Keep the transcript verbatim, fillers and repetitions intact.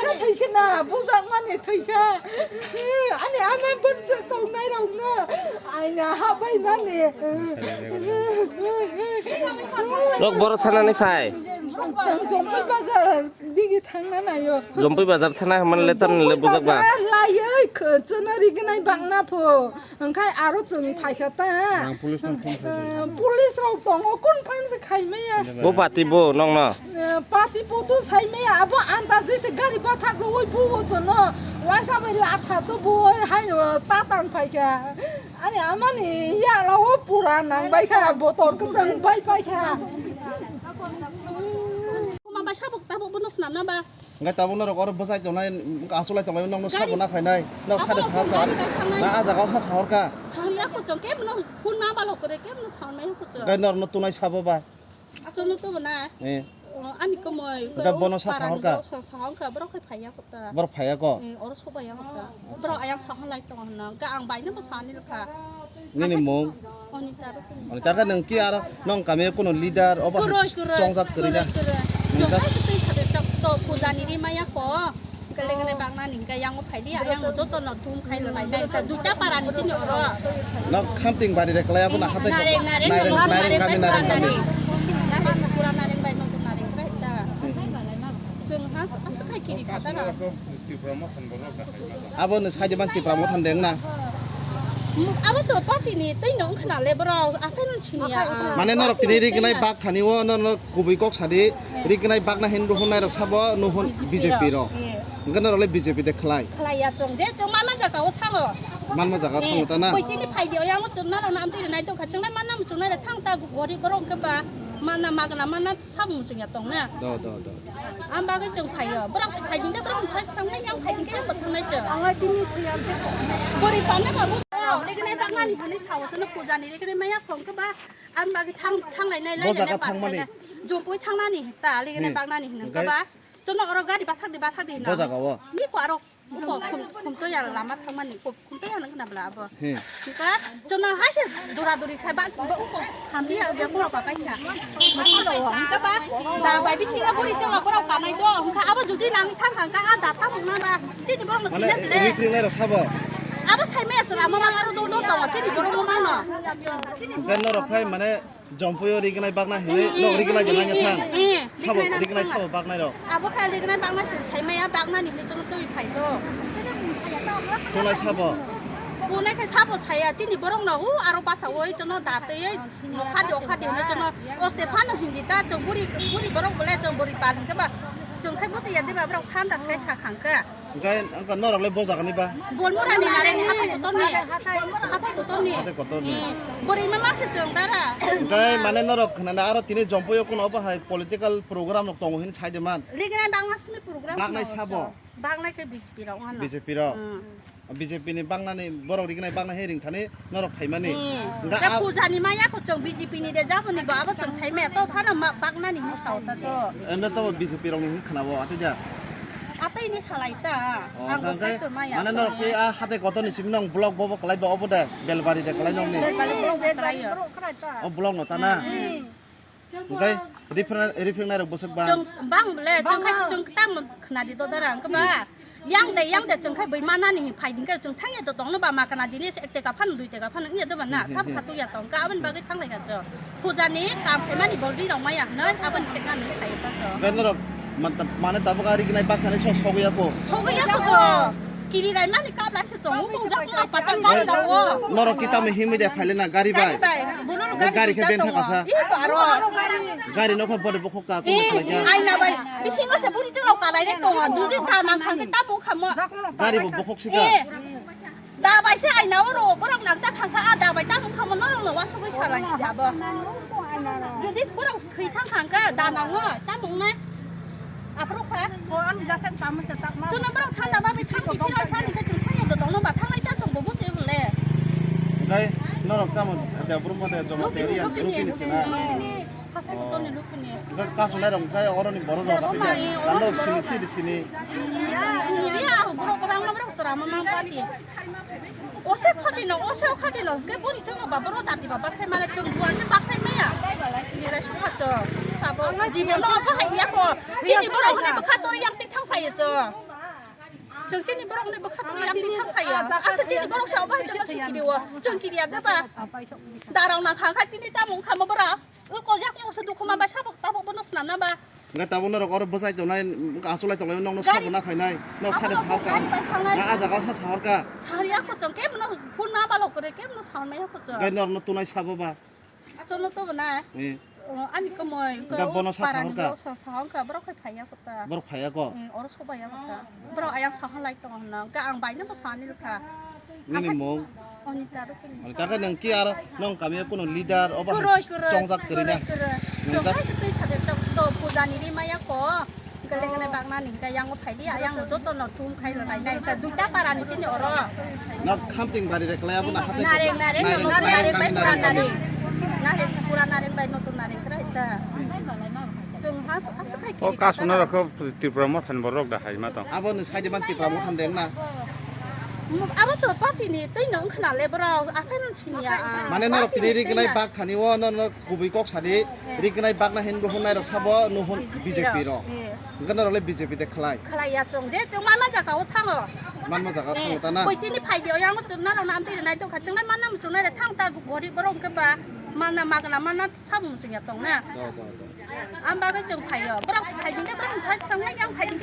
Thwi khe na, bujak mani thwi khe. Ani ama bwrwk tongnai rok no. Aina habai mani. Rok boro thanani phai. Chwng Jompui bazar digi thangna nayo. Jompui bazar thana hwnmani le tamni le bujak ba. Bazar laioi khwchwno rignai bangna pho. Hwnkhe aro chwng phaikha ta. Ang police no phone khai. Eh, police rok tongo, kun phan se khai maya. Bo pati bo nongno. Eh, pati bo to sai maya, abo andaje se gari bathak rogoi bo o chwngno. Waisa bai latha to bo hai no ta tang phaikha. Ani amani ya lawo pura nang bai kha, botor kwchwng bai phaikha. Kuma bai sabuk tabuk bono swnamna ba. Hingke tabuk norok oro bwsai tongnai, achulai tongnai, nokno sabo na phainai, nok sade sahorka. Na a jaga o sa sahorka. Sahorya kuchung, kebono phone ma balo kore, kebono sahornai kuchung. Hingke norokno tunai sabo ba. Achulno to na. Eh. O, ani komoi. Hingke bono sa sahorka. Sahorka, borok khai phaiya kota. Borok phaiya ko. Eh, oro sobaiya kota. Borok ayang sahorlai tongo hwnna. Hingke ang baino bo sani rwkha. Nini mung? Onita rok. Onita khe nwng ki aro nwng kami o kuno leader obo hai chongjak kwrwi na? Kwrwi, kwrwi. Nwng jak- Chongjak kwrwi kha de chok to puja ni ri maya ko. Kele kele bang nani hingke yang o phai di, yang o joto no thum khai lo nai nai. Duita para ni chini oro. Nwng Khamting bari de kwlai abo na hatai ko. Nareng, nareng, nareng, nareng, nareng kami, nareng kami. Nareng, pura nareng bai no nareng bai ta. Hmm. Chwng has-, aswk hai kiri kha ta na. Abo no side man Tipra Motha deng na. Abo to party ni twi no wngkha na le borok, aphai no sini ya. Mane norok tini rignai bak thani o no, no kubui kok sadi rignai bak na hin ruhun nai rok sabo nuhun B J P rok. Hingke norok le B J P de khlai. Khlai ya chwng je chwng mama jaga o thango. Manma jaga o thango ta na. Koi tini phai di o yang o chwng na rok na amtwi nai tong kha chwng nai manna chwng nai thang ta gorib borok hingke ba manna magna manna. Sabo muchung ya tong na? Do, do, do. Am bagwi chwng phaio. Borok phaiding de borok phai thangnai, yang phaiding de yang bo thangnai chwng. Ang tini thwiya se. Bori panna babu. Legnai baknani hwnwi sao, sono puja ni legnai maya khong khe ba. Am bagwi thang, thanglai nai lai. Bo jaga thangmani. Jompui thangnani ta legnai baknani hwnwi khe ba. Sono oro gari bathak de bathak de hwnwi. Bo jaga o. Ni ko aro. Buko khum, khum to ya lama thangmani, khum, khum to ya nang khna bla abo. He. Hingka, chwng hai se dura duri khai ba, ba uko hamya ya mura ba kai kha. Mani lo, hingka ba, da bai bisi na buri chwng abo rok kanai do, hingka abo judi nang thang thang ka, a da ta mung na ba, chini borok no. Mane, thina bele. Wi kring nai rok sabo. Abo sai me chwng amo ma aro do do tongo, chini borok no ma no. Hingka norok khai mane, Jompui o rignai bakna hinwi, eh, nok rignai de nangya thang. Eh, sabo rignai sabo baknai rok. Abo khe rignai baknai se sai maya baknani hinwi chwng twi phai do. Kunai sabo. Kunai khe sabo saya chini borok no hu aro bacha oi chwng da twi nokha de okha de hinwi chwng o Stefano hindi ta chwng buri buri borok bole chwng buri par hingke ba chwng khai bo ya de ba borok thanda sai sa khang khe. Hingke, hingke norok le bo jaga ni ba? Bolmura ni nareng ni hathai kotor ni. Hathai kotor ni. Hathai kotor ni. Hmm. Bwrwi ma ma se chwng dara. Hingke mane norok khna na aro tini Jompui o kuno obo hai political program rok tongo hini sai de man. Rignai bakna simi program. Baknai sabo. Baknai khe B J P rok ano. B J P rok. Hmm. B J P ni baknani borok rignai baknai he ringthani. Norok phaimani. Hmm. Hingke puja ni maya ko chwng B J P ni de jabo ni bo abo chwng sai maya to phano ma baknani hinwi sao ta to. Eno to B J P rok ni hinwi khna bo atwi ja. Atwi ni salai ta. Oh, ang bo hingke sai to maya. Mane norok ke a hatai kotor ni simi nong block bo bo kwlai ba obo de Belbari de kwlai nong ni. Belbari block de kwlai yo. O block no ta na. Hmm. Hingke rifreng, rifreng nai rok bwswk ba. Chwng bang le, chwng khai, chwng tam khna di to dara, hingke ba. Yang de, yang de, chwng khai bui manani hin phai ding khe, chwng thang ya to tong no ba ma kana dini se ek teka phano, dui teka phano, wngya de ba na, sab khatu ya tong ka, aboni bagwi thang lai kha chwng. Puja ni kam khaimani bol ri rok maya hinwi, aboni khek nani khai ta chwng. Hingke norok man-, mane tabuk ari gnai bak thani so sogwi ya ko. Sogwi ya ko chwng. Kiri rai mani kap lai. Chongo mung jak ma pachak gari rao. Norok kita mi himwi de phaile na gari bai. Gari bai. Bono gari khe ben thaka sa. Ih, aro. Gari no kha bode bokhok ka ko khlai kha. Aina bai. Bisingo se buri chwng rao kalai de tongo. Dudi ta mang khang khe ta bung khamo. Gari bo bokhok sika. Eh. Da bai se aina oro borok nang cha thang kha da bai ta bung khamo norok no wasugwi salai si abo. Dudi borok Thwi thang thang khe da nango, ta mung nai. Aphuru kha. Bo ani jathai tamo se sak ma. Chwngno borok thanda ba bai thang di, phira thang di khe chwng thang ya da dongno ba thang lai ta chwng bo buchi bole. Ngai norok tamo da brum ma da jomo te ri ang rupi ni sina. Hathai kotor ni rupi ni. Ga kasu nai rong kai oro ni borok rok. Rok ma, eh, oro ni borok. Sini sini sini. Sini ri a borok kwbang ma borok chwra ma ma party. Ose khodi no, ose khodi no, ke buri chwng no ba boro dati ba bakhai male chwng buan se bakhai maya. Ni rai sukha chwng. Sabo jibo no ba hai ya ko. Chini boro hwnwi bwkha tori yang tik thang phai chwng. Chwng chini borok ni bwkha twi yang twi thang khayo. Asa chini borok sa obo hai chwng sikiri o. Chwng kiri ya de ba. Darang na kha kha tini tamo wngkha mo borok. O ko yak mo se dukhu ma ba sabok tabok bono snam na ba. Nga tabok norok oro bwsai tongnai, asulai tongnai, nokno sabo na khainai, nok sade sahor ka. Nga a jaga sa sahor ka. Sari ako chwng ke bono phone ma balo kore ke bono sahor mai ako chwng. Ngai norno tunai sabo ba. Acholo to bana. Eh. O, ani ko moi ko. Ga bono sa sahor ka. Sa sahor ka, borok khai phaiya ko ta. Borok phaiya ko. Mm, oro so baiya ko ta. Borok ayang sahor lai tong na. Ga ang bai no sani kha. Nini mung. Oni ta ro. Oni ta ka nang ki aro nong kami ko no leader oba. Kuroi, kuroi, chongjak kuri na. Kuroi, kuroi. Nang jak. Chongjak tei sade to puja ni ri maya ko. Gale gale bagna ni ta yang phai di, ayang joto no thum khai lo nai nai ta duita para ni chini oro. Nok khamting bari rek laya bo na hate. Nareng, nareng, nareng, nareng bai pura nareng. Nareng pura nareng bai notun nareng krai ta. Chwng has, has khai. O kiri kasuna ta rok Tripura Motha ni borok da hai ma tong. Abo ni side ban Tripura Motha den na. Abo to party ni tei no khna le borok akhai no sini ya. Mane norok tini ri gnai bak thani o no no kubui kok sadi ri gnai bak na hin bo hun nai rok sabo no hun B J P rok. Hwnkhe norok le B J P de khlai. Khlai ya chwng je chwng manma jaga o thango. Manma jaga o thango ta na. Koi tini phai di o yang chwng na rok na amtwi nai tong kha chwng nai manna chwng nai re thang ta gorib borok hwnkhe ba manna magna manna samung chwng ya tong na. Am bagwi chwng phai o. Borok phai di borok phai tong nai yang phai di.